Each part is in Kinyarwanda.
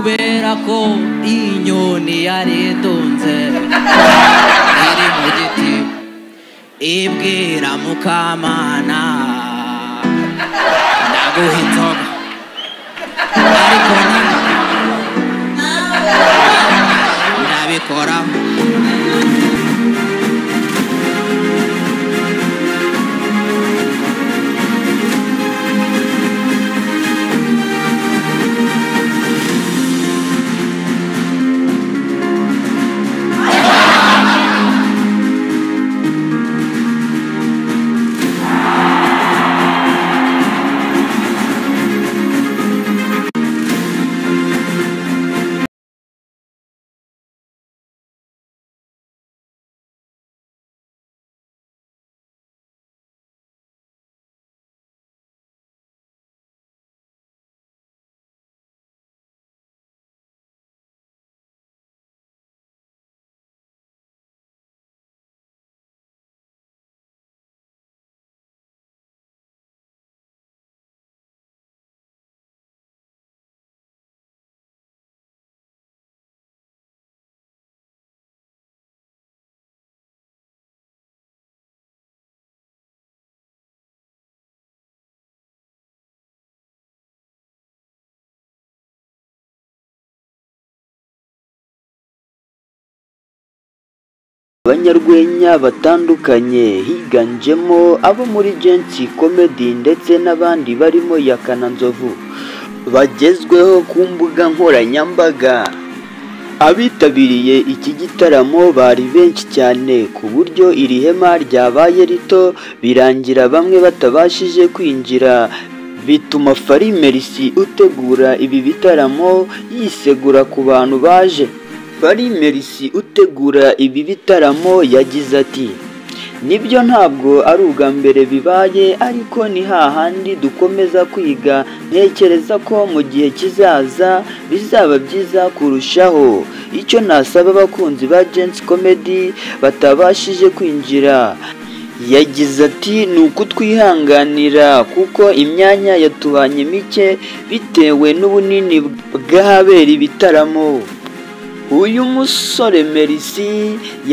Kubera ko inyoni yaridunze iri mu giti ibwira Mukamana ndaguha inzoga ariko ndabikora. Abanyarwenya batandukanye higanjemo abo muri Gen-Z Comedy ndetse n'abandi barimo Yaka na Nzovu bagezweho ku mbuga nkoranyambaga. Abitabiriye iki gitaramo bari benshi cyane ku buryo iri hema ryabaye rito birangira bamwe batabashije kwinjira, bituma Fally Merci utegura ibi bitaramo yisegura ku bantu baje. Fally Merci utegura ibi bitaramo yagize ati: "Nibyo ntabwo ari ubwa mbere bibaye, ariko ni hahandi dukomeza kwiga, ntekereza ko mu gihe kizaza bizaba byiza kurushaho. Icyo nasaba abakunzi ba Gen-Z Comedy batabashije kwinjira," yagize ati, "ni ukutwihanganira kuko imyanya yatubanye mike bitewe n'ubunini bw'ahabera ibitaramo." Uyu musore Merci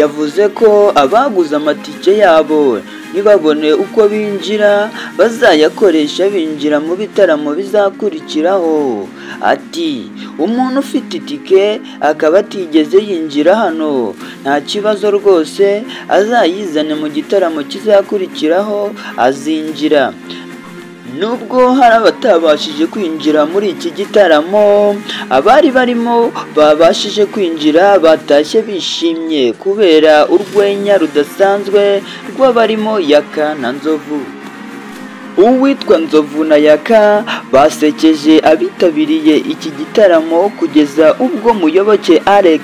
yavuze ko abaguze amatike yabo ntibabone uko binjira bazayakoresha binjira mu bitaramo bizakurikiraho. Ati: "Umuntu ufite itike akaba atigeze yinjira hano nta kibazo rwose, azayizane mu gitaramo kizakurikiraho azinjira." Nubwo hari abatabashije kwinjira muri iki gitaramo, abari barimo babashije kwinjira batashye bishimye kubera urwenya rudasanzwe rw'abarimo Yaka na Nzovu. Uwitwa Nzovu na Yaka basekeje abitabiriye iki gitaramo kugeza ubwo Muyoboke Alex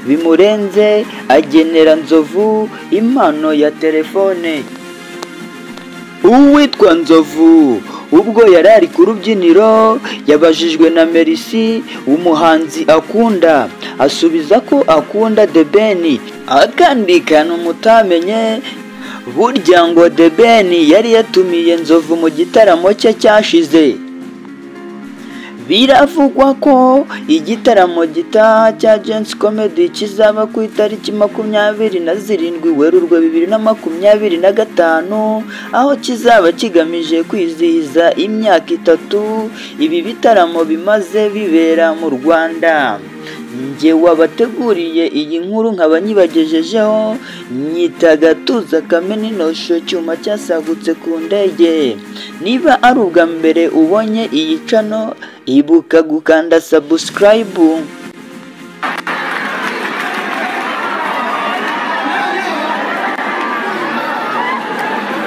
bimurenze agenera Nzovu impano ya telefone. Uwitwa Nzovu ubwo yari ari ku rubyiniro yabajijwe na Merci umuhanzi akunda, asubiza ko akunda The Ben. Akandi kantu mutamenye, burya ngo The Ben yari yatumiye Nzovu mu gitaramo cye cyashize. Biravugwa ko igitaramo gitaha cya Gen-Z Comedy kizaba ku itariki 27 Werurwe 2025, aho kizaba kigamije kwizihiza imyaka 3 ibi bitaramo bimaze bibera mu Rwanda. Njye wabateguriye iyi nkuru nkaba nyibagejejeho, nyita Gatuza Kameninosho cyuma cyasagutse ku ndege. Niba ari ubwa mbere ubonye iyi channel, ibuka gukanda subscribe.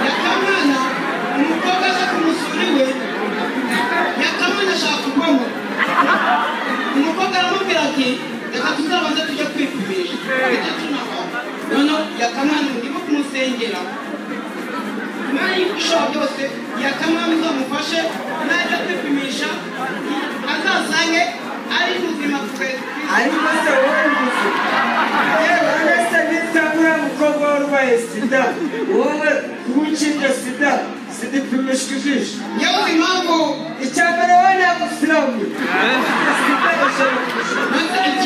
Yakamwana umukobwa aza kumusura iwe, Yakamwana ashaka kugwamo. Umukobwa aramubwira ati: "Reka tuzabanze tujye kwipimisha tujye tunava." Noneho Yakamwana ndimo kumusengera, Imana ishobora byose, Yakamwana uzamufashe najya kwipimisha azasange ari muzima kugeza. Ariko se wowe muzima, yewe se nitabura mukobwa warwaye sida, wowe kuwukinga sida, sida ipimishwa ijisho. Yabuze impamvu. Icya mbere wowe ntabwo Isilamu. Sida 5%. Maze.